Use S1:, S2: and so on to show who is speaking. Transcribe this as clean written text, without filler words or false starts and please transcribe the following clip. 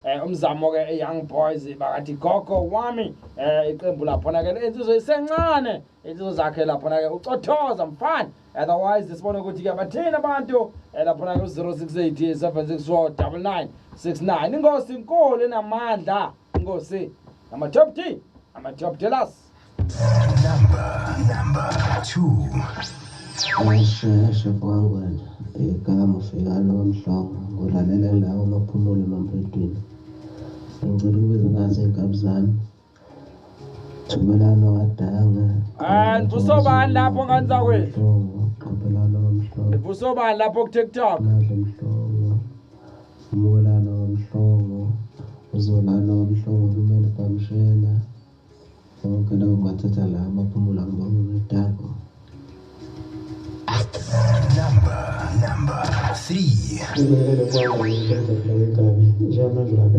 S1: Umzamo ke Young Boys bakathi gogo wami, iqembu laphona ke insizwe isencane, insizwe zakhe laphona ke ucothoza mfana. Otherwise sibone ukuthi ke bathini abantu laphona ke u-068 764 9969. Inkosi inkulu enamandla, inkosi ama-top D, ama-top dealers.
S2: Number 2.
S3: Asheshe kwangwena igama ufikana kwamhlongo ngulalela la umaphumulo emampedwini. Ngicela ukubiza nazi iy'nkabi zami, Thubelano kaDanga.
S1: Nivusobani lapho, ngane zakwethu?
S3: Mhlongo, Qaphelano kaMhlongo.
S1: Nivusobani lapho ku-TikTok?
S3: Madla Mhlongo, Umukelano kaMhlongo, uZolano kaMhlongo, Lumele Bhamshela, bonke labo ngibathatha la amaphumulo. Angibonge ngedango.
S2: Number 3.
S4: Ngibingelele kwami ngenzela wenkabi njengamanje lapha.